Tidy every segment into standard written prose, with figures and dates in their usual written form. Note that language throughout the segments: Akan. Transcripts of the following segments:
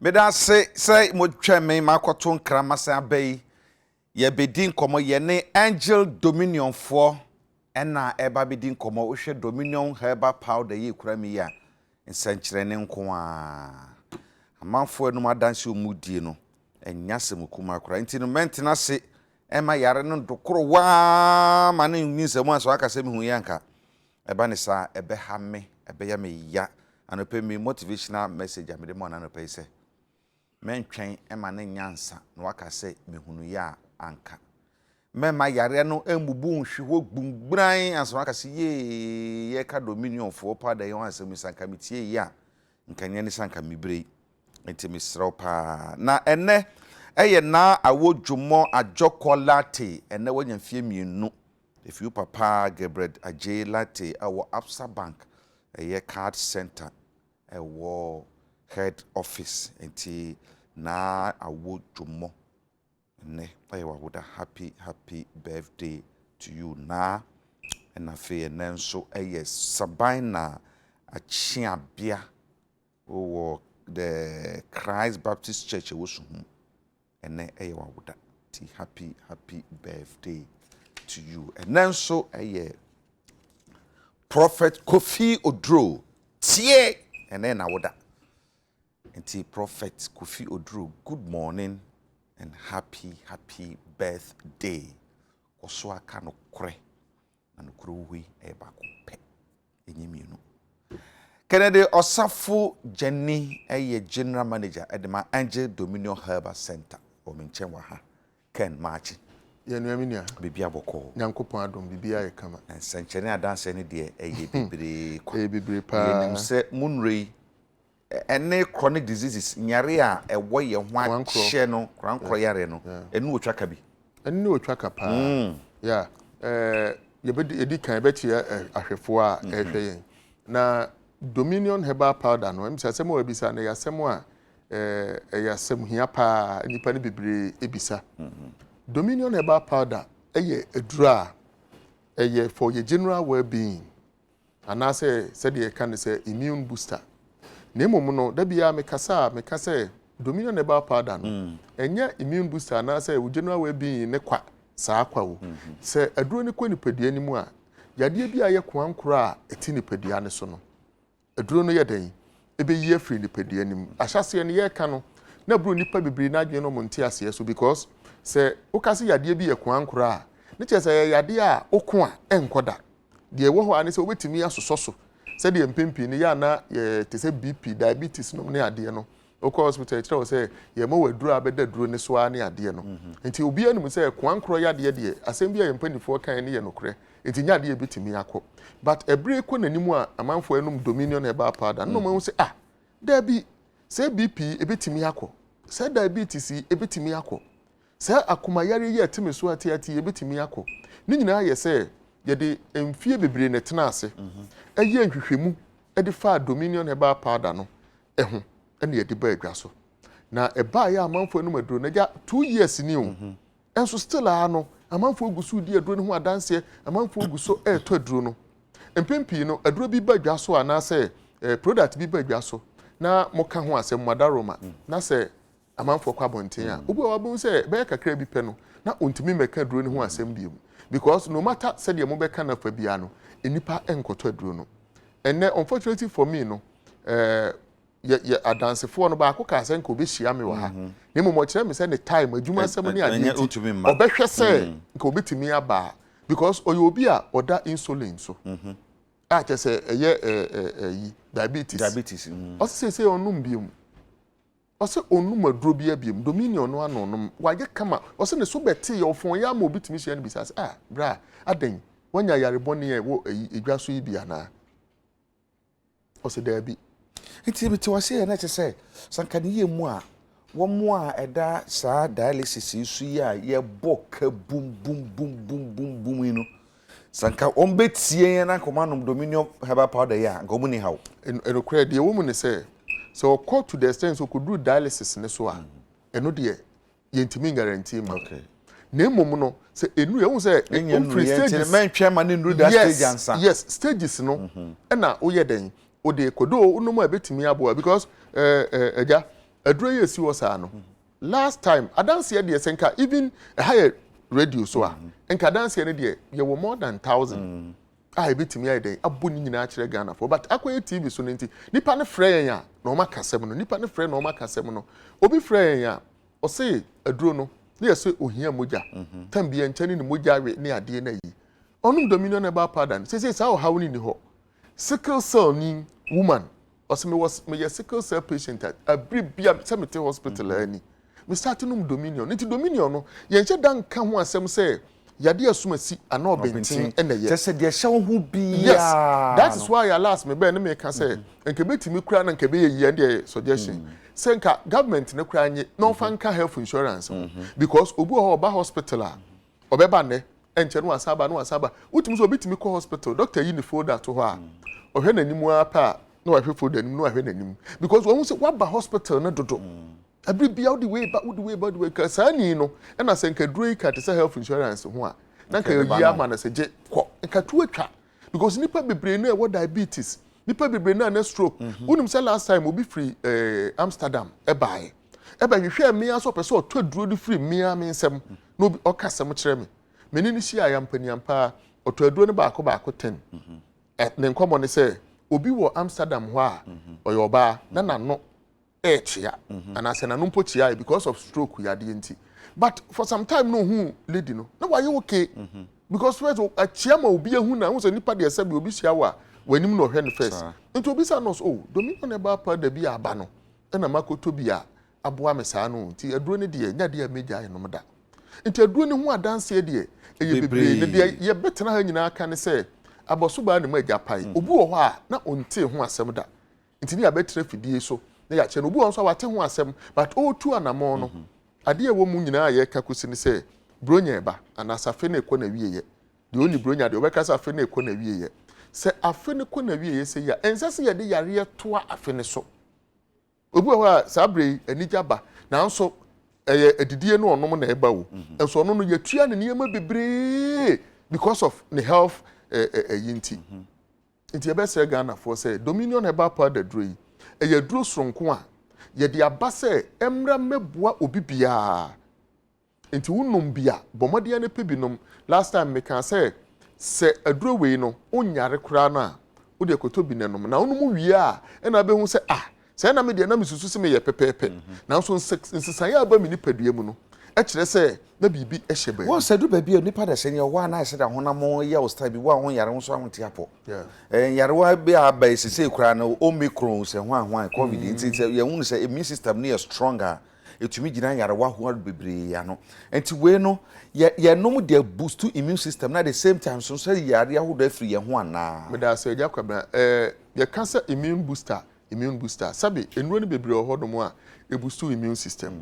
Meda ase sɛ motwɛn me makɔto nkra masan aba yi. Yɛbɛdi nkɔmmɔ, yɛne Angel Dominionfoɔ ɛna ɛba bɛdi nkɔmmɔ. Wohwɛ Dominion Herbal Powder yi ekura mi yi a, nsɛnkyerɛnne nko ara. Amanfoɔ anum adanse wɔn die no, ɛnyɛ asɛm kumaa koraa. Nti no mɛntena ase ɛma yare no ndokoro waa ma ne nyi nsɛm a sɛ waka sɛ mehu yi anka. Ɛba ne saa, ɛbɛha me, ɛbɛyɛ me ya. Anɔpa mi motivational message a mede ma ɔno anɔpa yi sɛ, mɛntwɛn ɛma ne nya nsa na waka sɛ mehunu yɛ a anka. Mɛma yareɛ no mmubu nhwe hɔ gbungburan ansa waka sɛ yee, yɛka Dominionfoɔ powder yi ho asɛm yi sɛ anka metie yi a, nka nyɛ ne sɛ anka mebere yi. Nti mesrɛ wo paa. Na ɛnɛ ɛyɛ Naa Awo Dwomɔ Adjɔkɔ Latte. Ɛnɛ wanya mfeɛ 2. Efi wo papa Gabriel Adjei Latte ɛwɔ Absa Bank, ɛyɛ card center ɛwɔ head office. Nti Naa Awo Dwomɔ, ɛnɛ ɛyɛ wawoda. Happy happy birthday to you, Naa. Ɛna afei ɛnɛ nso ɛyɛ Sabina Akyeabea wɔ the Christ Baptist Church ɛwɔ Suhum. Ɛnɛ ɛyɛ wawoda, ti happy happy birthday to you. Ɛnɛ nso ɛyɛ Prophet Kofi Oduro tie, ɛnɛ na woda. Nti Prophet Kofi Oduro, good morning and happy happy birthday. Kɔ so aka nokorɛ, na nokorɛ wɔ hɔ yi ɛyɛ baako pɛ, ɛnyɛ mmienu. Kennedy Ɔsafo Gyani ɛyɛ general manager ɛde ma Angel Dominion Herbal Center wɔ me nkyɛn wɔ ha. Ken Maakye. Yɛn nua, me nua. Biribi abɔkɔɔ. Nyankopɔn adom, biribi ayɛ kama. Nsɛnkyerɛnne adanseɛ no deɛ, ɛyɛ bebree kwa. Ɛyɛ bebree paa. Yɛnim sɛ mo nnuro yi ɛne chronic diseases, nyare a ɛwɔ yɛn ho akyɛ no, korankorɔ yare no, ɛnu otwa ka bi. Ɛno ne otwa ka paa ya. Yɛbɛdi yɛdi kan yɛbɛkyerɛ ahwɛfoɔ a ɛrehwɛ yɛn na Dominion Herbal Powder no, ɛmu sɛ asɛm a wɔabisa no yɛ asɛm a ɛyɛ asɛm hia paa. Nnipa no bebree ebisa. Dominion Herbal Powder ɛyɛ aduro a ɛyɛ for your general well-being, anaasɛ sɛdeɛ yɛka no sɛ immune booster. Na mmom no, da biara mekasa a, meka sɛ Dominion Herbal Powder no ɛnyɛ immune booster anaasɛ wo general well-being ne kwa saa kwa o. Sɛ aduro no kɔ nipadua no mu a, yadeɛ bi a yɛ koankorɔ a ɛte nipadua no so no, aduro no yɛ dɛn ɛbɛyi afiri nipadua no mu. Ahyɛseɛ no yɛreka no na buro nipa bebree n'adwene no ɔmo nte aseɛ so, because sɛ woka sɛ yadeɛ bi yɛ koankorɔ a, ne kyerɛ sɛ ɛyɛ yadeɛ a woko a ɛnkɔ da. Deɛ ɛwɔ hɔ a ne sɛ wobɛtumi asosɔ so sɛdeɛ mpempii no yɛ ana yɛ te sɛ BP, diabetes nom ne adeɛ no. Wokɔ hospital, ɛkyerɛ wo sɛ yɛma wɔ aduro a bɛda aduro ne so ara ne adeɛ no. Nti obiara nim sɛ koankorɔ yadeɛ deɛ, asɛm bi a yɛn mpanimfoɔ kan ne yɛ nokorɛ, nti nyɛ adeɛ yɛbɛtumi akɔ. But ɛberɛ kɔ n'anim a amanfoɔ anom Dominion Herbal Powder no na ɔmo ahu sɛ, ah, daabi, sɛ BP ebɛtumi akɔ, sɛ diabetes yi ebɛtumi akɔ, sɛ akomayare yi a ɛte me so ateate yi ebɛtumi akɔ. Ne nyinaa yɛ sɛ yɛde mfie bebree na ɛtena ase ɛyɛ nhwehwɛmu ɛde faa Dominion Herbal Powder no ɛho ɛna yɛde ba adwa so. Na ɛbaa yɛ amanfoɔ anom aduro no agya 2 years ni o, ɛnso still a no amanfoɔ gu so di aduro no ho adanseɛ, amanfoɔ gu so ɛretɔ aduro no. Mpɛn pii no, aduro bi ba dwa so anaasɛ product bi ba dwa so na moka ho asɛm mo adaroma na sɛ amanfoɔ kɔ abɔnten a, obi a wabɛhu sɛ bɛyɛ kakra bi pɛ no na ontumi mmɛka aduro no ho asɛm bio, because no matter sɛdeɛ mobɛka nafa biara no, nnipa nkɔtɔ aduro no. Ɛnɛ, unfortunately for me no, yɛ yɛ adansefoɔ no baako kaa sɛ nka obɛhyia me wɔ ha, na mmom ɔkyerɛ me sɛ ne time adwuma asɛm ne adeɛ nti ɔbɛhwɛ sɛ nka obɛtumi aba a, because ɔyɛ obi a ɔda insulin so a kyerɛ sɛ ɛyɛ ɛɛ ɛyi diabetes. Diabetes. Ɔsɛ sɛ ɔnom biom, ɔsɛ ɔnum aduro bi abiem, Dominion no ano nom, wayɛ kama. Ɔsɛ ne so bɛte yɛ ɔfɔn yɛ ama obi tumi hyia no bisa sɛ, "Ah bra, adan wanya yare bɔne a ɛwɔ ɛyi edwa so yi bi anaa?" Ɔsɛ daabi. Nti mete wase yɛ na kyerɛ sɛ sanka ne yie mu a, wɔn a ɛda saa dialysis yi so yi a yɛbɔ ka bum bum bum bum bum bum yi no, sanka wɔn bɛtie yɛn na nka wɔn anom Dominion Herbal Powder yi a, nka wɔn ni haw. Ɛnokorɛ deɛ ɛwɔ mu ne sɛ ɔkɔ to the extent sɛ ɔkɔduru dialysis ne so a, ɛno deɛ yɛntumi guarantee ma. Na mmom no, sɛ enu yɛn sɛ ofiri stages mɛntwɛn ma ne nuru da stage ansa. Yes, stages no ɛna woyɛ dɛn o de kodo wonom a ebetumi aboa, because ɛɛ ɛɛ ɛgya. Aduro yi esi hɔ saa no, last time adanseɛ deɛ, sɛ nka even ɛha yɛ radio so a, nka adanseɛ no deɛ, yɛwɔ more than 1,000 a ebitumi ayɛ dɛn abɔ ne nyinaa kyerɛ Ghanafoɔ, but akɔyɛ TV so no nti, nipa no frɛ yɛn a na wɔn aka asɛm no, nipa no frɛ na wɔn aka asɛm no. Obi frɛ yɛn a ɔse aduro no ne yɛ sɛ ohia mogya tam bi nkyɛn ne mogya awe ne adeɛ no ayi. Ɔnom Dominion Herbal Powder no sese saa ɔhaw no ni hɔ. Sickle cell ni woman, ɔsɛ mewɔ, meyɛ sickle cell patient a abiri bia sɛ mete hospital ani me start nom Dominion. Nti Dominion no, yɛnhyɛ da nka ho asɛm sɛ yade asum asi anaa ɔbɛnten ɛna yɛ. Kyɛ sɛ deɛ ɛhyɛ wo ho biara. Yes, that is why last me bɛn ne me ka sɛ nka ebetumi kura na nka ebɛyɛ yie. Ɛdeɛ suggestion sɛ nka government ne kura nye na ɔfa nka health insurance ho, because obi wɔ hɔ, ɔba hospital a, ɔbɛba nnɛ, ɛnkyɛn no wasa aba, no wasa aba. Wotumi sɛ obi tumi kɔ hospital, doctor yi ne folder to hɔ a, ɔhwɛ n'anim ara pɛ a, na wahwɛ folder anim na wahwɛ n'anim, because wɔn sɛ waba hospital no dodo abiri bia, wode wei ba, wode wei ba, wode wei ka. Saa nii no, ɛna sɛ nka duro yi ka te sɛ health insurance ho a, na nka yɛyi ama no sɛ gye kɔ, nka tu atwa, because nipa bebree no ɛwɔ diabetes, nipa bebree no a na stroke. Wonim sɛ last time obi firi Amsterdam ɛbaeɛ, ɛbɛhwehwɛ mmea sɛ ɔpɛ sɛ ɔtɔ aduro no firi mmea me nsɛm, na obi ɔka asɛm kyerɛ me, mene no hyia yɛ mpaniampa, ɔtɔ aduro no baako baako 10. Ne nkɔmmɔ ne sɛ obi wɔ Amsterdam hɔ a ɔyɛ ɔbaa na n'ano ɛɛkyea anaasɛ n'ano mpo kyea because of stroke yadeɛ nti, but for some time no, ohun lady no na wayɛ okay, because first akyea ma obi ehu na ehun sɛ nipa deɛ, sɛbi, obi hyia wɔ a, w'anim na ɔhwɛ no first. Nti obi sa nurse, "Oh, Dominion Herbal Powder bi aba no, ɛna makoto bi a aboa me saa no." Nti aduro no deɛ, nya deɛ megya ɛnom da. Nti aduro no ho adanseɛ deɛ, ɛyɛ bebree. Ne deɛ yɛbɛtena ha nyinaa ka ne sɛ abɔsobaa ne mu agya pae. Obi wɔ hɔ a na ɔntee ho asɛm da, nti ne yɛabɛtena fidie so na yɛakyerɛ no. Obi wɔ nso a wate ho asɛm, but ɔretu anammɔn no, adeɛ a ɛwɔ mu nyinaa a yɛreka kɔsi ne sɛ bronya ɛba anaasɛ afe no ɛkɔ na wieyɛ deɛ, ɔni bronya deɛ, ɔbɛka sɛ afe no ɛkɔ na wieyɛ. Sɛ afe no kɔ na wieyɛ sɛ yi a, ɛnsɛ sɛ yɛde yareɛ toa afe no so. Obi wɔ hɔ a saa bere yi anigye aba, nanso ɛyɛ adidie no ɔnom na ɛba o, nso ɔno no yɛtua ne nneɛma bebree because of ne health ɛyi. Nti yɛbɛsrɛ Ghanafoɔ sɛ Dominion Herbal Powder duro yi, ɛyɛ duro soronko a yɛde aba sɛ mmra mmɛboa obi biara. Nti wonom bi a, bɔ mmɔden no pɛ bi nom. Last time meka sɛ aduro wei no, wonyare koraa no a, wode akɔtɔ bi nanom na wonom wie a, ɛna wobɛhu sɛ, ah, sɛ ɛna me deɛ na mesusu sɛ meyɛ pɛpɛɛpɛ, nanso nsesaeɛ a aba me nipadua mu no ɛkyerɛ sɛ na biribi hyɛ baabi. Wɔn sɛ du baabi a nipa da sɛ nea ɔwɔ a na ayɛ sɛ da honam yɛ wo style bi wo a ho yare ho so ahonte apɔ. Nyarewa bi a aba yi sesei koraa no, Omicron sɛ ho ahoan, COVID nti, sɛ yɛn hu sɛ immune system no yɛ strong a, ɛtumi gyina nyarewa ahodoɔ bebree ano. Nti wei no, yɛ yɛnom de boost immune system na at the same time so sɛ yare ahodoɔ afiri yɛn ho anaa? Meda ase, Agya Kwabena. Yɛka sɛ immune booster, immune booster, sɛbi, nnuro no bebree wɔ hɔnom a ɛboost immune system.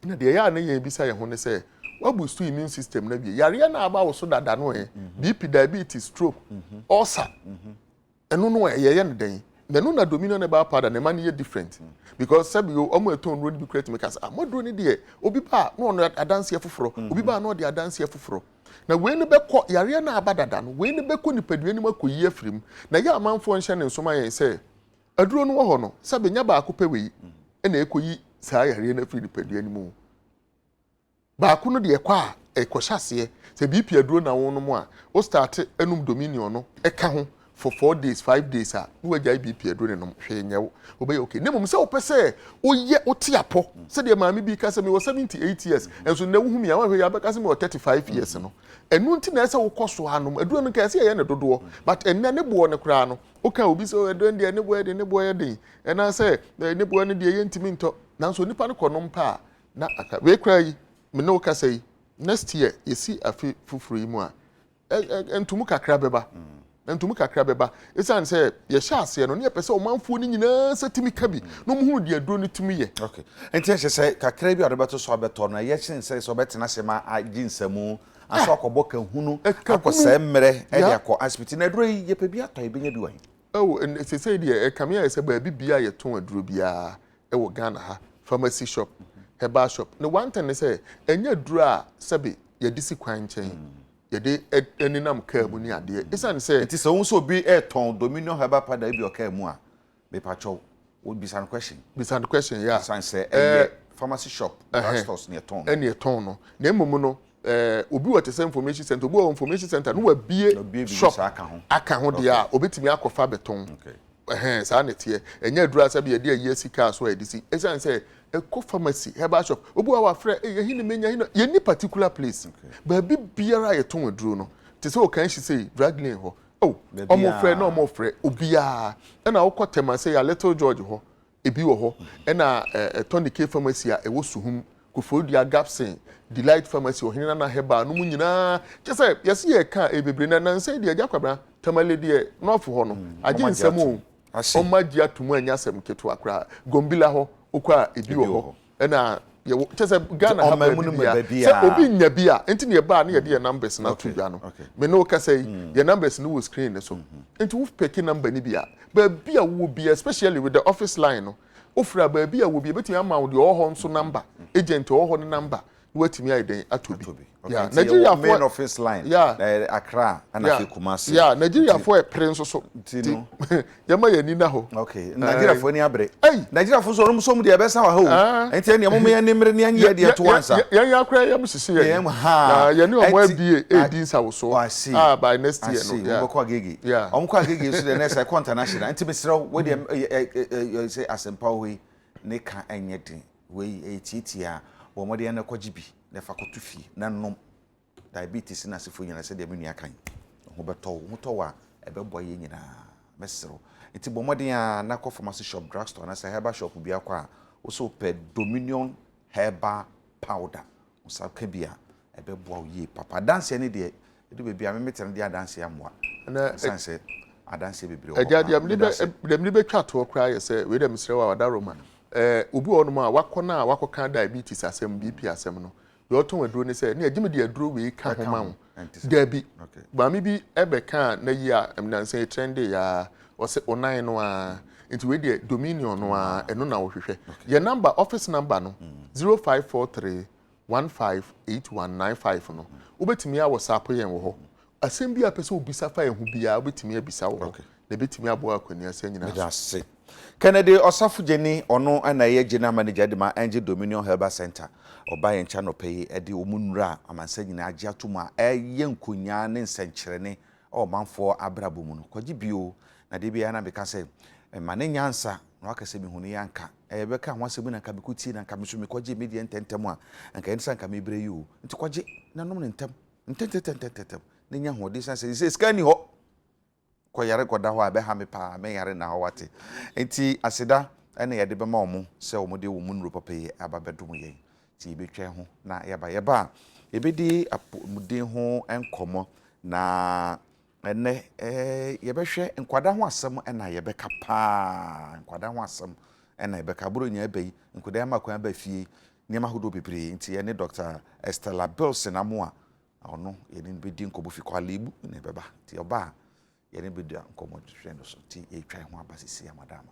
Na deɛ ɛyɛ a ne yɛn bisa yɛn ho ne sɛ, waboost immune system no awie, yareɛ no aba wo so dada no, ɛ BP, diabetes, stroke, ulcer, ɛno no ɛyɛ no dɛn? Na ɛno na Dominion Herbal Powder na ɛma no yɛ different, because sɛbi o, ɔmo ɛtɔn nnuro no bi kura tumi ka sɛ, ah, mo no deɛ, obi ba a na ɔno adanseɛ foforɔ, obi ba a na ɔde adanseɛ foforɔ. Na wei no bɛkɔ yareɛ no aba dada no, wei no bɛkɔ nipadua no mu akɔyi afiri mu. Na yɛ amanfoɔ nhyɛ ne nsoma yɛn sɛ aduro no wɔ hɔ no, sɛbi, nya baako pɛ wei ɛna ɛkɔyi saa yareɛ no afiri nipadua no mu. Baako no deɛ, ɛkɔ a ɛkɔhyɛ aseɛ sɛ BP aduro na wɔn nom a, o start ɛnum Dominion no ɛka ho for 4 days, 5 days a, na wagyae BP aduro ne nom, hwee nyɛ wo, wobɛyɛ okay. Ne mmom sɛ wopɛ sɛ woyɛ wote apɔ sɛdeɛ maame bi ka sɛ mewɔ 78 years, nso nnɛ wohu mi a, wɔahwɛ yɛ abɛka sɛ mewɔ 35 years no. Ɛno nti na ɛsɛ wokɔ so anom aduro no. Nka ɛsɛ yɛyɛ ne dodoɔ, but ɛnnɛ ne boɔ no koraa no, woka obi sɛ aduro no deɛ, ne boɔ yɛ den, ne boɔ yɛ den, ɛnaasɛ ne boɔ no deɛ, yɛntumi ntɔ. Nanso nipa no kɔ nom pa a, na aka wei koraa yi, me ne wo kasa yi, next year yɛsi afe foforɔ yi mu a, ntomu kakra bɛba, ntomu kakra bɛba, ɛsiane sɛ yɛhyɛ aseɛ no ne yɛpɛ sɛ ɔmanfoɔ no nyinaa sɛ tumi ka bi na ɔmuhunu deɛ aduro no tumi yɛ. Okay, nti ɛhyɛ sɛ kakra bi a ɔde bɛto so abɛtɔ no, ɛyɛ kyɛn sɛ ɔbɛtena ase ma agye nsamu aso akɔbɔ kahunu, akɔsɛe mmerɛ ɛde akɔ asipiti. Na aduro yi, yɛpɛ bi atɔ, yɛbɛnya bi wɔ he? Ɛwɔ sesei deɛ, ɛkame ayɛ sɛ baabi bia a yɛtɔn aduro biara ɛwɔ Ghana ha, pharmacy shop, herbal shop. Ne one thing ne sɛ ɛnyɛ aduro a sɛbe yɛde si kwan nkyɛn, yɛde ɛnenam kaa mu ne adeɛ, ɛsiane sɛ Nti sɛ wo nso obi ɛtɔn Dominion Herbal Powder bi ɔkaa mu a, mepakyɛw. Bisa no question. Bisa no question, yeah. San sɛ ɛyɛ pharmacy shop, drug stores ne ɛtɔn. Ɛne ɛtɔn no. Na mmom no, obi wɔ te sɛ information center, obi wɔ information center no wabie shop aka ho deɛ a, obetumi akɔfa bɛtɔn. Ɛhɛn, saa na ɛteɛ. Ɛnyɛ aduro asɛ bi yɛde ayi asi kaa so a yɛde si. Ɛsiane sɛ ɛkɔ pharmacy, herbal shop, obi wɔ wafrɛ, ɛyɛ hin menya hin, yɛnni particular place. Baabi biara a yɛtɔn aduro no, te sɛ Okaishie sɛ drug lane hɔ. Oh, ɔmo frɛ na ɔmo frɛ obiara. Ɛna wokɔ Tema sɛ yɛ Little George hɔ, ebi wɔ hɔ. Ɛna Tonic Pharmacy a ɛwɔ Suhum, Koforidua Gapson, Delight Pharmacy, Ɔhene Nana Herbal no mu nyinaa. Kyɛ sɛ yɛsi yɛ ka bebree na nansa yi deɛ, Agya Kwabena, Tamale deɛ, nɔɔfo hɔ no agye nsɛm o, ɔmo agye ato mu, anya asɛm ketewa koraa. Gombila hɔ okɔ a, ebi wɔ hɔ. Ɛna yɛwɔ kyɛ sɛ Ghana ha baabi bia sɛ obi nya bi a, nti ne yɛbaa ne yɛde yɛ numbers no ato dwa no. Me ne wo kasa yi, yɛ numbers no wɔ screen ne so, nti wo pick number ni bi a, baabi a wowɔ bi, especially with the office line no, wofura a, baabi a wɔ bi, ebɛtumi ama wo deɛ ɔwɔ hɔ nso number, agent ɔwɔ hɔ no number, na watumi ayɛ dɛn atɔ bi. Yeah, Nigeria main office line. Accra ɛna afei Kumasi. Yeah, Nigeria fo ɛpere nso so. Nti no yɛma yɛn ani na hɔ. Okay, Nigeria fo ani abere. Nigeria fo so ɔnom so mu deɛ ɛbɛsa wɔ ha o. Nti ɛnea mo yɛn nimere ne yɛn yɛ deɛ to ansa. Yɛn akora yɛm sisi yɛn. Yɛn ha. Na yɛne ɔmo abie edi nsawoso. Ah, by next year no. Wɔn bɛkɔ Agege. Wɔn kɔ Agege so deɛ, nɛɛsɛ ɛkɔ international. Nti mesrɛ wo deɛ, ɛ ɛ sɛ asɛmpa wɔ yi ne ka ɛnyɛ den. Wei ɛyɛ tietia, bɔ mmɔden na kɔgye bi na fa kɔto fie na nom. Diabetes na asefo nyinaa, sɛdeɛ me nua kan ho bɛtɔ wo ho tɔ wo a, ɛbɛboa yɛn nyinaa. Mɛsrɛ, nti bɔ mmɔden a na kɔ pharmacy shop, drug store anaasɛ herbal shop bi akɔ a wosɛ wopɛ Dominion Herbal Powder, wo ka bi a, ɛbɛboa wo yie papa. Adanseɛ ne deɛ ɛdu baabi a memetɛ no deɛ, adanseɛ amoa ɛsiane sɛ adanseɛ bebree wɔ hɔ. Agya, deɛ mede bɛtwa toɔ koraa yɛ sɛ wei dɛ, mesrɛ wo a wada Roma, obi wɔ hɔnom a wakɔ no a wakɔka diabetes asɛm, BP asɛm no, deɛ ɔtɔn aduro ne sɛ ne agye me de aduro wei ka ho ma wo. Daabi, maame bi ɛbɛka na yi a nansa yi trend ya, ɔsɛ ɔnan no a, nti wei deɛ Dominion no a, ɛno na wɔhwehwɛ. Yɛ number, office number no, 0543158195 no, wobɛtumi a WhatsApp yɛn wɔ hɔ. Asɛm bi a pɛ sɛ obisa fa yɛn ho biara, wobɛtumi abisa wɔ hɔ na ebɛtumi aboa akɔni asɛ nyinaa. So Kennedy Ɔsafo Gyeni, ɔno ɛna ɛyɛ general manager de ma Angel Dominion Herbal Center. Ɔba yɛn nkyɛn anɔpɛ yi, ɛde wɔn nnura amansa nyinaa agye ato mu a ɛyɛ nkonyaa ne nsɛnkyerɛnne ɛwɔ ɔmanfoɔ abrabɔ mu no. Kɔgye bio na deɛ biara na meka sɛ ɛma ne nyansa na waka sɛ mehu no yɛ anka ɛyɛ bɛka ho asɛm na nka mekɔtie na nka me so mekɔgye me deɛ ntɛntɛm a, anka ɛne sɛ anka mebrɛ yi o. Nti kɔgye na nom ne ntɛm ntɛntɛntɛntɛntɛm na nya ahoɔden sane sɛ sika ni hɔ kɔyare kɔda hɔ a, ɛbɛha me paa. Mɛyare na hɔ wate. Nti aseda ɛna yɛde bɛma wɔn sɛ wɔn de wɔn nnuro papa yi aba bɛdom yɛn. Nti yɛbɛtwa ho na yɛba. Yɛba a, yɛbɛdi apɔmuden ho nkɔmmɔ na ɛnɛ yɛbɛhwɛ nkwadaa ho asɛm, ɛna yɛbɛka paa nkwadaa ho asɛm, ɛna yɛbɛka aburo nyinaa ɛbɛ yi nkwadaa ama kwan aba fie, nneɛma ahodoɔ bebree. Nti yɛne Dr Estella Bilson Amoa, ɔno yɛne no bɛdi nkɔmmɔ fi Korle Bu na ɛbɛba. Nti ɔba a, yɛne bɛdi nkɔmmɔ hwɛ no so. Nti yɛtwa ho aba sisi amadama.